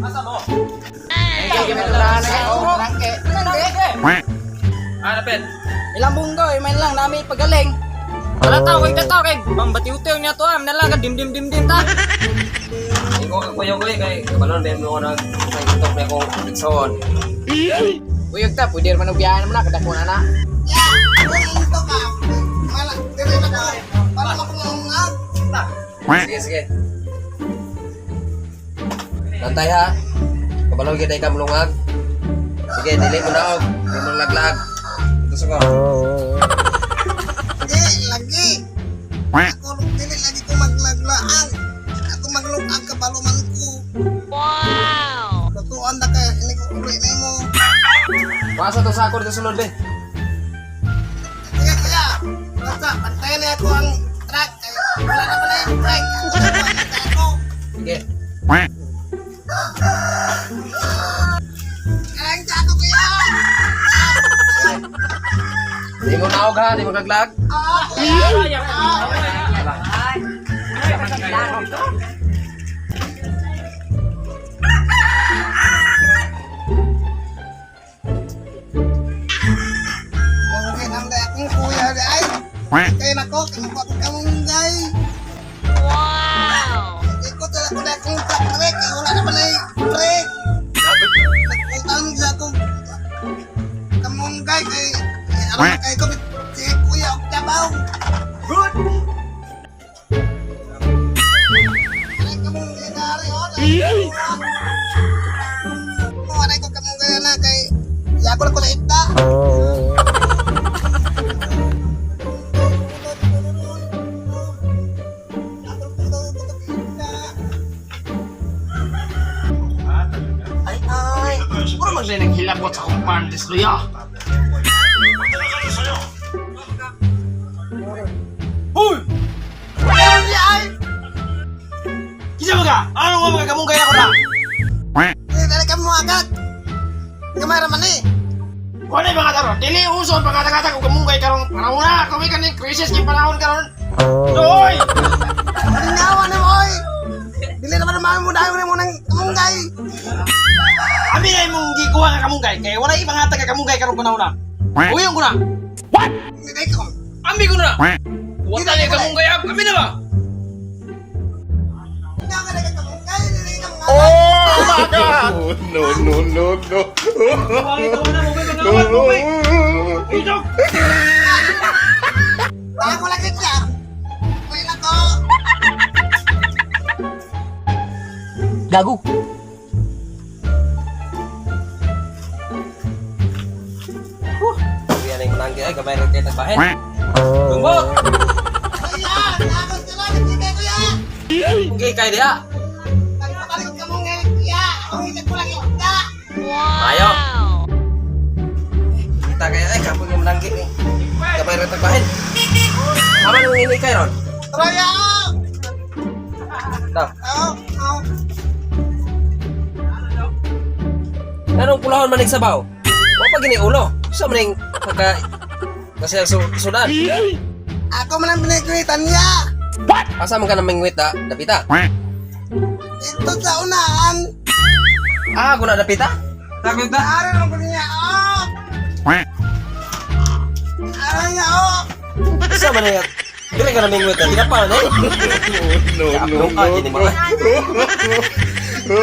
Asa mo? Nangke. Ah, napit. Ilang bunggo, iman lang nami pagaling. Wala tao kay kataw kay pambatiuteng niya to am nalaga dim dim dim dim ta. Ikaw ka kuya ko kay kabalon ba mo nag sa itok na akong igsoon. Uyog ta, pwede man og biyahan mo na kadako na na. Ya, kung ito ka, mala, dire na ko, para makumungag. Sige, sige. Bantay ha. Kabalon gyud ay ka mulungag. Sige, dili mo naog, dili mo laglag. Ito sa ko. Di, lagi. Ako, dili lagi ko maglaglaang. Ako maglungag kabalo man ko. Wow! Lutuan na kaya, hindi ko uli na mo. Pasa to sa ako dito sulod be. Sige, kuya. Basta, pantayan na ako ang truck. Kaya, wala na pala yung brake. Ako na pala ako. Sige. Kaya ang ako, kuya. Di mo naog ha, di mo laglag. Oo, kuya. Mungkin ang dahil akong kuya di ay. Kaya nako, kinuha ko kamunggay. Wow! Ikot na ako na akong truck brake. Kaya wala na pala yung brake. Nagputang sa akong kamunggay. Kaya ano na kayo ko, si kuya og tabaw. Good! Ay, kamunggay na rin, oh. Aray ko kamunggay na kay Yago na ko na ita. Ay, ay. Puro man siya naghilabot sa akong farm this luya. Hoy! Ay! Kinsa ba ka? Ano nga mga kamunggay ako na? Dali ka mo agad. Gamay ra man eh. Wala mga taron. Dili uso ang pagkatag-atag og kamunggay karong panahon na. Kami kani crisis kay panahon karon. Doy! Lingawan na mo oy. Dili naman naman mo dayon mo nang kamunggay. Abi na imong gikuha nga kamunggay kay wala ibang hatag nga kamunggay karong panahon na. Uyon ko na. Dili ko. Ambi ko na. Wala ni kamunggay ab. Abi na ba? Lingawan na ka kamunggay, dili ka mo. No, no, no, no. Wala mo ba? Isok! Ako lagi siya. Uy nako. Gago. Sige, ano yung mananggi ay gamay rin kayo tagbahin. Tumbok! Kuya, ako sila dili kay kuya. Okay, kay diha. Pagpatalikod kamunggay kuya. Ako hindi ko lang ita. Ayo. Kita kaya ay kapag yung mananggi ni. Gamay rin tagbahin. Tama nung ini kay ron. Raya. Daw. Oh, oh. Anong pulahon man sabaw? Wa pa gini ulo. Sa man ning pagka kasi ang sudan. Ako man ang pinagkulitan niya. Asa man ka nang mingwit da, dapita? Ito sa unahan. Ah, ako na dapita? Takot ba? Ari naman ko niya. Oh. Ari niya oh. Sa man ning dili ka na mingwit da, tinapa na eh. No, no, Kaplong ka no, gini mga. no.